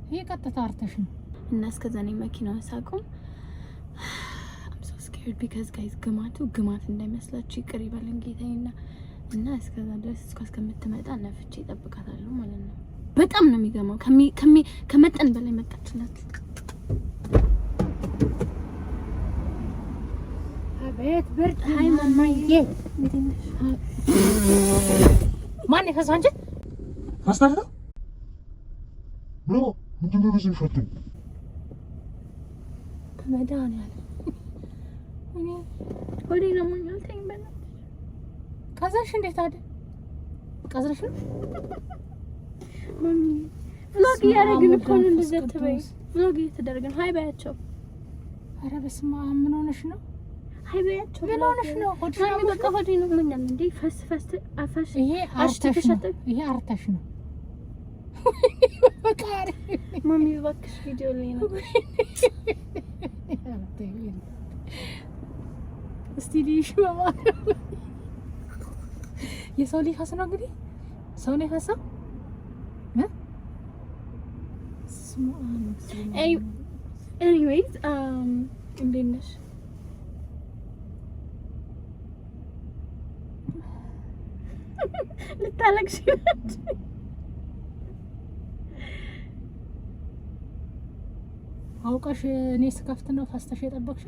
ይሄ ቀጥታ አርተሽ ነው። እና እስከዛ እኔ መኪናውን ሳቆም I'm so scared because guys ግማቱ ግማት እንዳይመስላችሁ፣ ይቅር ይበለን ጌታዬና እና እስከዛ ድረስ እሷ እስከምትመጣ ነፍቼ እጠብቃታለሁ ማለት ነው። በጣም ነው የሚገማው። ከመጠን በላይ መጣችላት። አቤት ብርድ! Hi ማማዬ፣ እንዴት ነሽ? ማን የፈሳው? አንቺ? ፈስተሽ ነው? ምንድን ነው እንደዚህ የሚሸተው? በመድኃኒዓለም እኔ ሆዴን አሞኛል። ተይኝ በእናትሽ። ቀዘንሽ እንዴት ታዲያ? ቀዝነሽ ነው? ማሚ፣ vlog እያደረግን እኮ ነው። እንደዚህ አትበይ። Vlog እየተደረገ ነው። Hi በያቸው። ኧረ በስመ አብ፣ ምን ሆነሽ ነው? Hi በያቸው። ምን ሆነሽ ነው? ሆድሽ ማሚ፣ በቃ ሆዴን አሞኛል። እንዴ ፈስ ፈስ አፈሽ ይሄ አርተሽ ነው። ይሄ አርተሽ ነው። ፈጣሪ! ማሚ እባክሽ፣ ቪዲዮ ላይ ነው። እስቲ ልይሽ በማርያም፣ የሰው ሊፈስ ነው እንግዲህ፣ ሰው ነው የፈሰው እ ስማ። Anyways እንዴት ነሽ? ልታለቅሽ ነች። አውቀሽ እኔ ስከፍት ነው ፈስተሽ የጠበቅሽ?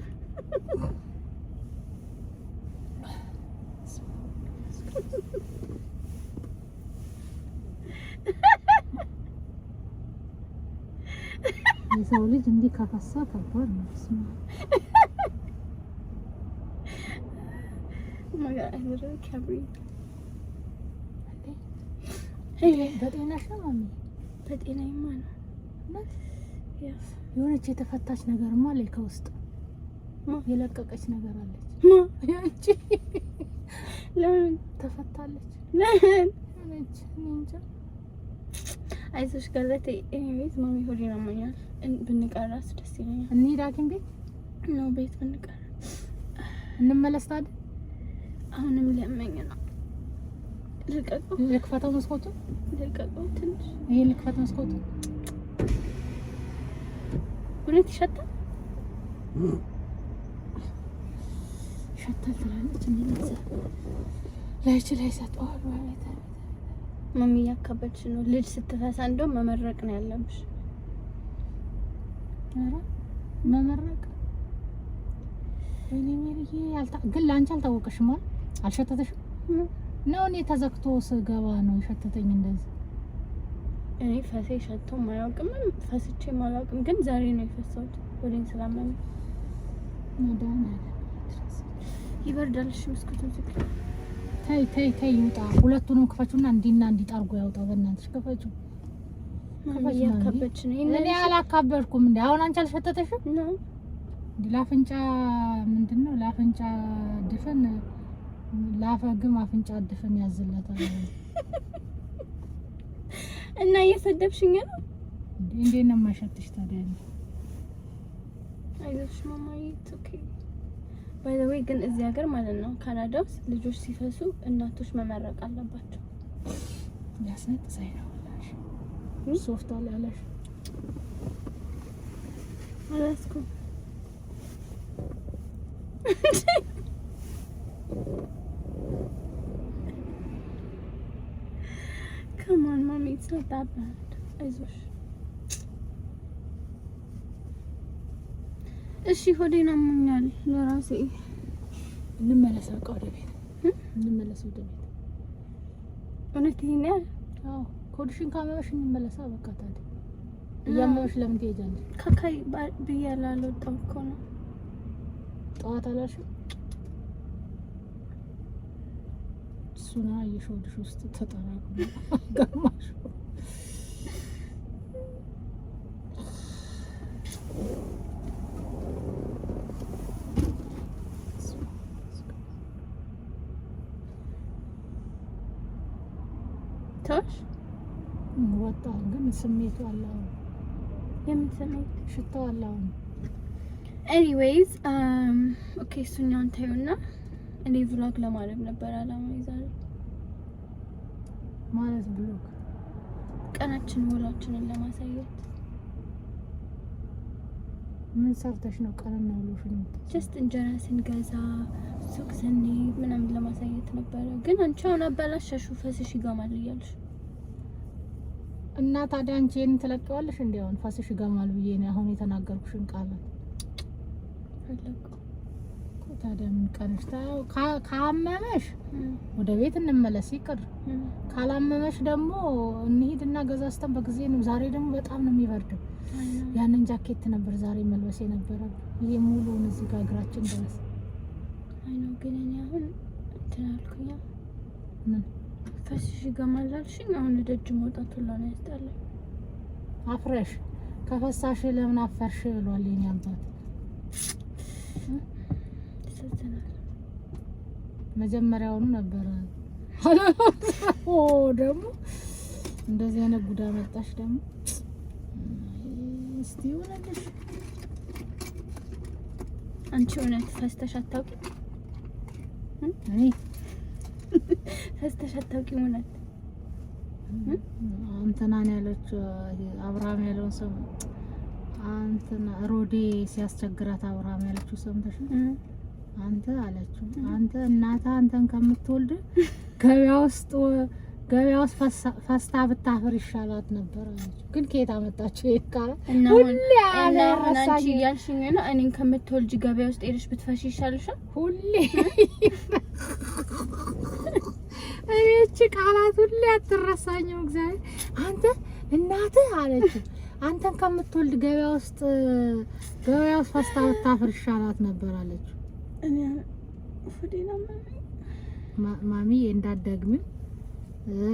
የሰው ልጅ እንዲህ ከፈሳ ከባድ ነው። ስማ። Oh my God, I literally can't breathe. በጤናሽ ነው ማሚ? በጤናዬማ ነው። እውነት? Yes. የሆነች የተፈታች ነገርማ አለች ከውስጥ። ማ? የለቀቀች ነገር አለች። ማ? ያንቺ። ለምን? ተፈታለች። ለምን? የሆነች፣ እኔ እንጃ። አይዞሽ ገለቴ። Anyways ማሚ፣ ሆዴን አሞኛል። ብንቀራስ ደስ ይለኛል። እንሂድ ሐኪም ቤት? ነው ቤት ብንቀራ። እንመለስ ታዲያ። አሁንም ሊያመኝ ነው። ልቀቀው። ልክፈተው መስኮቱ? ልቀቀው ትንሽ። ይሄ ልክፈት መስኮቱ? እውነት ይሸታል። ይሸታል ትላለች። እንዴ ላይች ላይ ሰጠዋል ማለት ማሚ፣ እያካበድሽ ነው። ልጅ ስትፈሳ እንደውም መመረቅ ነው ያለብሽ። ኧረ መመረቅ፣ ወይኔ ሜሪዬ፣ ግን ለአንቺ አልታወቀሽም አይደል? አልሸተተሽም ነው? እኔ ተዘግቶ ስገባ ነው የሸተተኝ እንደዚህ። እኔ ፈሴ ሸቶ አያውቅም፣ ፈስቼም አላውቅም። ግን ዛሬ ነው የፈሳሁት ሆዴን ስላመመኝ። መድኃኒዓለም! ይበርዳል። እሺ መስኮቱን ዝግ። ተይ ተይ ተይ፣ ይውጣ። ሁለቱንም ክፈቹና እንዲና እንዲጠርጎ ያውጣው። በእናትሽ ክፈቹ። ማሚ፣ ክፈች ማሚ። እያካበድሽ ነው። ይሄን እኔ አላካበድኩም። እንዴ አሁን አንቺ አልሸተተሽም? ነው። እንዴ ለአፍንጫ ምንድን ነው? ለአፍንጫ ድፍን ለአፈ ግም አፍንጫ ድፍን ያዝለታል። እና እየሰደብሽኝ ነው። እንዴ እንዴት ነው የማይሸትሽ ታዲያ? አይዞሽ ማማዬ፣ it's okay። By the way ግን እዚህ ሀገር ማለት ነው፣ ካናዳ ውስጥ ልጆች ሲፈሱ እናቶች መመረቅ አለባቸው። ያስነጥሰኝ ነው ወላሂ። ሶፍት አለ ያለሽ? አላስኩም። Come on, mommy, it's not that bad. አይዞሽ። እሺ ሆዴን አሞኛል ለራሴ። እንመለስ በቃ ወደ ቤት፣ እንመለስ ወደ ቤት። እውነት ይሄን ያህል? አዎ፣ ሆድሽን ካመመሽ እንመለሳ በቃ። ታዲያ እያመመሽ ለምን ትሄጃለሽ? ካካይ ብዬ አልወጣም እኮ ነው። ጠዋት አላልሽም? እሱና የሾድሽ ውስጥ ተጠራቅሞ ገማሽ። ተውሽ? ወጣ፣ ግን ስሜቱ አለ አሁን። የምን ስሜት? ሽታው አለ አሁን። Anyways okay፣ እሱኛውን ታዩና እኔ vlog ለማድረግ ነበር አላማ ዛሬ። ማለት vlog? ቀናችን ውሏችንን ለማሳየት። ምን ሰርተሽ ነው ቀንና ውሎሽን የምታሳይው? Just እንጀራ ስንገዛ፣ ሱቅ ስንሄድ ምናምን ለማሳየት ነበረ። ግን አንቺ አሁን አበላሸሽው፣ ፈስሽ ይገማል እያልሽ። እና ታዲያ አንቺ ይሄንን ትለቂዋለሽ እንዴ? አሁን ፈስሽ ይገማል ብዬ ነው አሁን የተናገርኩሽን ቃላት ፈለኩ። እኮ። ታዲያ ምን ቀንሽ? ካመመሽ ወደ ቤት እንመለስ ይቅር። ካላመመሽ ደግሞ እንሂድና ገዛዝተን በጊዜ ነው። ዛሬ ደግሞ በጣም ነው የሚበርደው። ያንን ጃኬት ነበር ዛሬ መልበስ የነበረ። ይሄ ሙሉውን እዚህ ጋር እግራችን ድረስ። አይ ነው፣ ግን እኔ አሁን እንትን አልኩኛ። ምን? ፈስሽ ይገማል አልሽኝ። አሁን ደጅ መውጣት ሁላ ነው ያስጠላኝ። አፍረሽ ከፈሳሽ ለምን አፈርሽ ብሏል የኔ አባት። ያሳዝናል። መጀመሪያውኑ ነበረ። ኦ፣ ደግሞ እንደዚህ አይነት ጉዳ መጣሽ ደግሞ። እስቲ ይሁንልሽ። አንቺ እውነት ፈስተሽ አታውቂም? እኔ? ፈስተሽ አታውቂም እውነት? እንትናን ያለችው፣ አብርሃም ያለውን ሰው፣ እንትና ሮዴ ሲያስቸግራት አብርሃም ያለችው ሰምተሻል? አንተ አለችው፣ አንተ እናትህ አንተን ከምትወልድ ገበያ ውስጥ ፈስታ ብታፍር ይሻላት ነበር አለችው። ግን ከየት አመጣችው ይሄ ቃል? እና አሁን ሁሌ እና አሁን አንቺ አልረሳኝም። እያልሽኝ ነው እኔን ከምትወልጅ ገበያ ውስጥ ሄደሽ ብትፈሽ ይሻልሻል? ሁሌ እኔ እቺ ቃላት ሁሌ አትረሳኝም። እግዚአብሔር፣ አንተ እናትህ አለችው፣ አንተን ከምትወልድ ገበያ ውስጥ ፈስታ ብታፍር ይሻላት ነበር አለችው። እኔ ሆዴን አመመኝ። ማሚ እንዳትደግሚ፣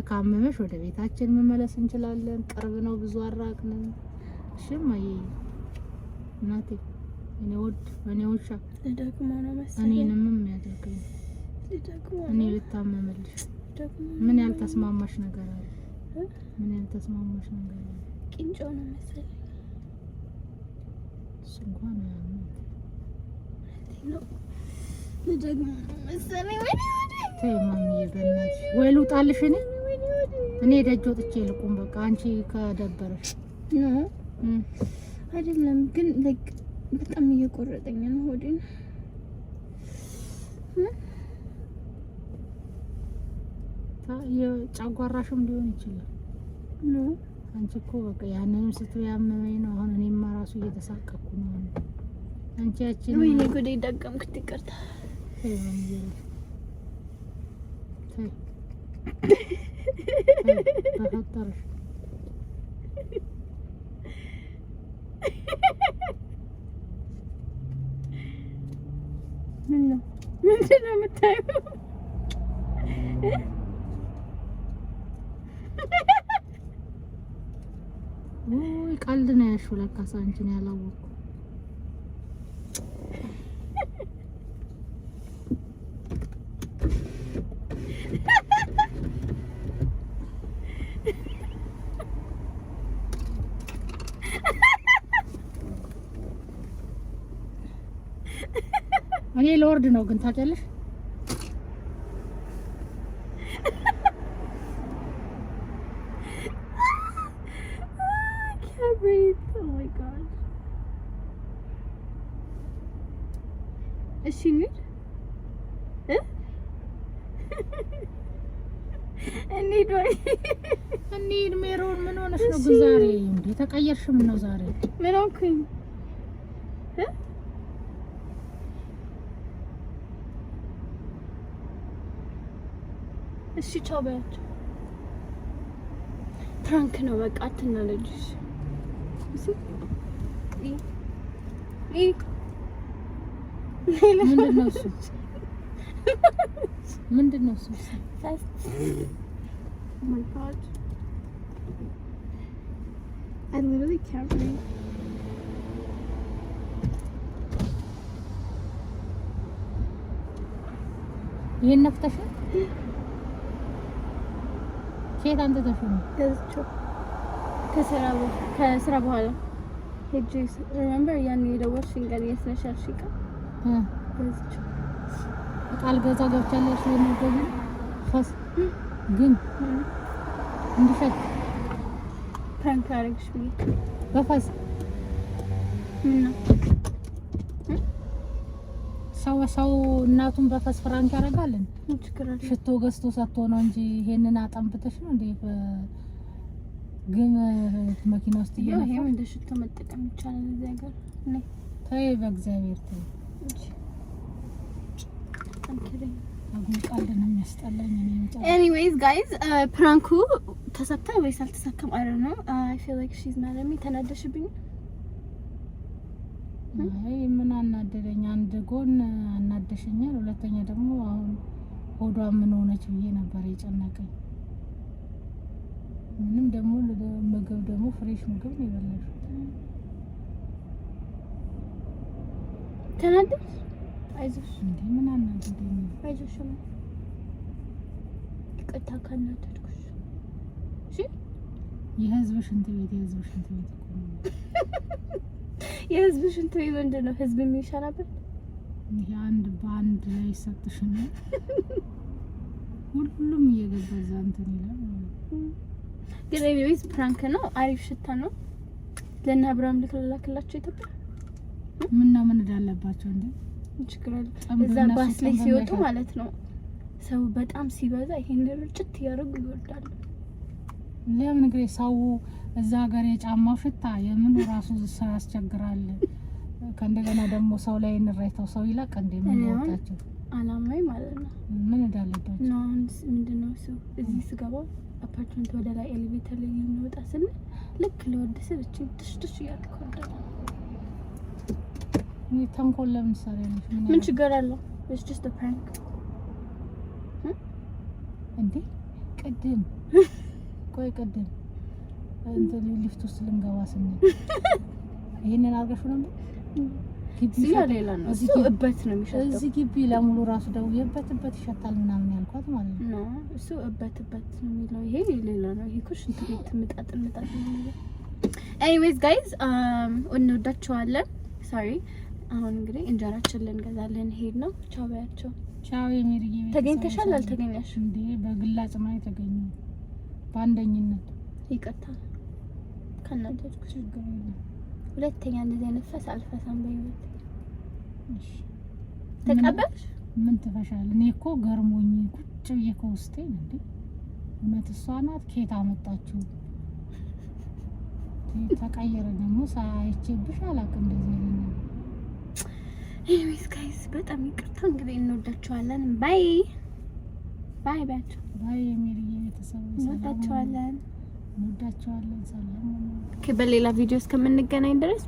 ካመመሽ ወደ ቤታችን መመለስ እንችላለን። ቅርብ ነው፣ ብዙ አራቅንም። እሺ እማዬ፣ እናቴ፣ እኔ ወድ እኔ ውሻ። ልደግመው ነው መሰለኝ። እኔንም የሚያደርገኝ ልደግመው እኔ ነው። ልታመምልሽ። ልደግመው ምን ነው። ያልተስማማሽ ነገር አለ? እ? ምን ያልተስማማሽ ነገር አለ? ቂንጮ ነው መሰለኝ። እሱ እንኳን አያምም። ነው፣ ልደግመው ነው መሰለኝ። ወይኔ ወዴ! ተይ ማሚዬ፣ በእናትሽ፣ ወይ ልውጣልሽ። እኔ ደጅ ወጥቼ ልቁም። በቃ አንቺ ከደበረሽ። No፣ አይደለም፣ ግን like በጣም እየቆረጠኝ ነው ሆዴን። የጨጓራሽም ሊሆን ይችላል። No. አንቺ እኮ በቃ ያንንም ስቱ ያመመኝ ነው። አሁን እኔማ ራሱ እየተሳቀኩ ነው። አሁን አንቺ ያችን ወይኔ ጉዴ፣ ደገምኩት። ይቅርታ። ተይ ማሚዬ፣ ተይ ተይ፣ በፈጠረሽ። ምን ነው? ምንድን ነው የምታየው? ውይ፣ ቀልድ ነው ያልሽው ለካስ አንቺን ያላወቅኩ። እኔ ለወርድ ነው ግን ታውቂያለሽ። I can't breathe. Oh my God. እሺ እንሂድ እ እንሂድ ወይ? እንሂድ። ሜሮን፣ ምን ሆነሽ ነው ግን ዛሬ? እንዴ፣ ተቀየርሽ? ምን ነው ዛሬ? ምን ሆንኩኝ? እ? እሺ ቻው በያቸው። Prank ነው በቃ፣ አትናደጂሽ። እሺ ኢ ምንድን ነው እሱ? ምንድን ነው እሱ? Oh my God. I literally can't breathe. ይሄን ነፍተሻል? ከየት አምጥተሽው ነው? ገዝቼው ከስራ በኋላ ሄጄ፣ remember ያን የደወልሽኝ ቀን፣ የት ነሽ ያልሽኝ ቀን፣ ገዝቼው። ዕቃ ልገዛ ገብቻለሁ። እሱ ነው ፈስ ግን እንዲሸት Prank አደረግሽ ብዬ። በፈስ። ምን ነው? ሰው ሰው እናቱን በፈስ prank ያደርጋልን? ምን ችግር አለ? ሽቶ ገዝቶ ሰጥቶ ነው እንጂ ይሄንን አጠንብተሽ ነው እንዴ በግም መኪና ውስጥ ይሄው እየነፋሽ? እንደ ሽቶ መጠቀም ይቻላል እዚህ ሀገር። ነይ። ተይ፣ በእግዚአብሔር ተይ። እንጂ I'm kidding. አጉል ቀልድ ነው የሚያስጠላኝ እኔ መጨረሻ። Anyways guys, prank ኡ ተሳካ ወይስ አልተሳካም? I don't know. I feel like she's mad at me. ተናደሽብኝ? አይ፣ ምን አናደደኝ? አንድ ጎን አናደሽኛል፣ ሁለተኛ ደግሞ አሁን ሆዷ ምን ሆነች ብዬ ነበር የጨነቀኝ። ምንም ደግሞ ምግብ ደግሞ fresh ምግብ ነው የበላሽው። ተናደሽ? አይዞሽ። እንዴ፣ ምን አናደደኝ? አይዞሽ፣ ይቅርታ ካናደድኩሽ። እሺ። የህዝብ ሽንት ቤት፣ የህዝብ ሽንት ቤት እኮ ነው። የህዝብ ሽንት ቤት ምንድን ነው? ህዝብ የሚሸናበት? ይሄ አንድ በአንድ ላይ ይሰጥሽና ሁሉም እየገባ እዛ እንትን ይላል ማለት ነው። ግን anyways prank ነው። አሪፍ ሽታ ነው። ለእነ አብርሃም ልክላክላቸው ኢትዮጵያ። ምነው ምን እዳለባቸው እንዴ? ምን ችግር አለ? ጥንብ እዛ እነሱ ባስ ላይ ጥንብ ሲወጡ የማይሸት ማለት ነው፣ ሰው በጣም ሲበዛ ይሄን ርጭት እያደረጉ ይወርዳሉ። ለምን እንግዲህ ሰው እዛ ሀገር የጫማው ሽታ የምኑ ራሱ ስራ ያስቸግራል። ከእንደገና ደግሞ ሰው ላይ እንራይተው ሰው ይለቅ እንዴ? ምን እኔ አሁን ወጣቸው? አላማዊ ማለት ነው። ምን እዳለባቸው? ነው አሁን ምንድን ነው እሱ፣ እዚህ ስገባ አፓርትመንት ወደ ላይ elevator ላይ ልንወጣ ስንል ልክ ልወርድ ስል እችን ትሽ ትሽ እያልኩ እወርዳለሁ። እኔ ተንኮል ለምን ትሰሪያለሽ? ምን ምን ችግር አለው? It's just a prank. እንዴ፣ ቅድም፣ ቆይ፣ ቅድም እንትን ሊፍት ውስጥ ልንገባ ስንል ይሄንን አድርገሽው ነበር? ግቢ እሱ ያ ይሸታል። ሌላ ነው። እዚህ እሱ ግቢ እበት ነው የሚሸተው። እዚህ ግቢ ለሙሉ ራሱ ደውዬበት እበት ይሸታል ምናምን ያልኳት ማለት ነው። No፣ እሱ እበት እበት ነው የሚለው። ይሄ ሌላ ነው። ይሄ እኮ ሽንት ቤት ምጣጥ ምጣጥ ነው የሚለው። Anyways guys, እንወዳችኋለን። Sorry፣ አሁን እንግዲህ እንጀራችን ልንገዛ ልንሄድ ነው። ቻው በያቸው። ቻው የሚርዬ ቤተሰቦች። ተገኝተሻል አልተገኘሽ? እንዴ፣ በግላጭ ነው የተገኘው በአንደኝነት። ይቅርታ ካናደድኩሽ። ችግር የለም። ሁለተኛ እንደዚህ አይነት ፈስ አልፈሳም በህይወት። እሺ። ተቀበልሽ? ምን ትፈሻል? እኔ እኮ ገርሞኝ ቁጭ ብዬ ከውስጤ እንዴ፣ እውነት እሷ ናት? ከየት አመጣችሁ? ተቀየረ ደግሞ ሳይቼብሽ አላውቅም እንደዚህ አይነት ነገር። Anyways guys, በጣም ይቅርታ። እንግዲህ እንወዳችኋለን። Bye bye በያቸው። Bye የሚርዬ ቤተሰቦች፣ ሰላም ሁኑ። እንወዳችኋለን። እንወዳችኋለን። ሰላም ሁኑ። Okay፣ በሌላ ቪዲዮ እስከምንገናኝ ድረስ።